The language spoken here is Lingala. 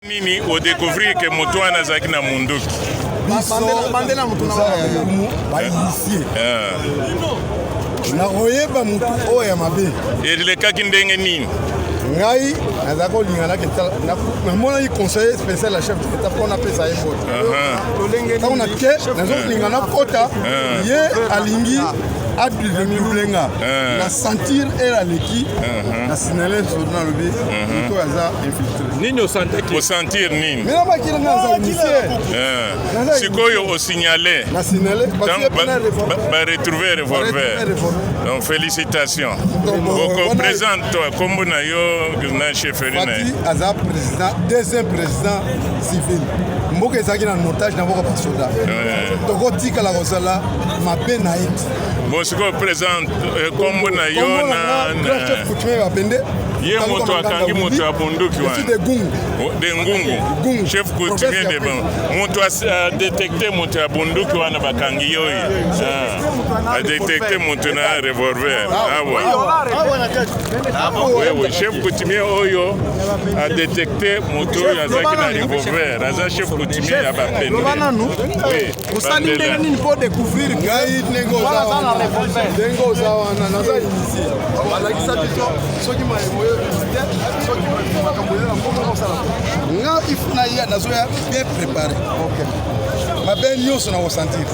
Nini odécouvrir ke moto wana azalaki na munduki? Biso toza ya lokumu, bainitié nakoyeba motu oyo ya mabe. Elekaki ndenge nini? Ngai nazalaki kolinga namonaki conseiller spécial ya chef de l'État mpo napesa ye mbote. Ntango nake, nazokolinga nakota, ye alingi adouble nga. Na sentir ere aleki, na signale soda, nalobi moto oyo aza infiltré. Nini osantaki? Osentir nini? Mais nabakili, nga naza initié. Sikoyo osignale. Na signale. Baretrouve revolver. Donc félicitations. Oko présente toi, kombo na yo na chefferie na ye? Aza président, deuxième président civil. Mboka ezalaki na notage na mboka basoda, tokotikala kozala mabe na ye te. Bon, sikoyo présente kombo na yo na Grand chef coutumier Bapende. Ye moto akangi moto ya bunduki wana. De Gungu. De Ngungu, chef coutumier de moto adétecte moto ya bunduki wana bakangi ye oyo adétecte moto na revolver awa. Wewe chef coutumier oyo adétecte moto oyo azalaki na revolver, aza chef coutumier ya Bapende. Osali ndenge nini mpo découvrir? Ngai, ndenge oza wana, naza initié. Balakisa biso soki mayebo oyo te, soki makambo eza na mboka kosala nga ifu na ya, nazoya bien préparé. Mabe nyonso na kosentir.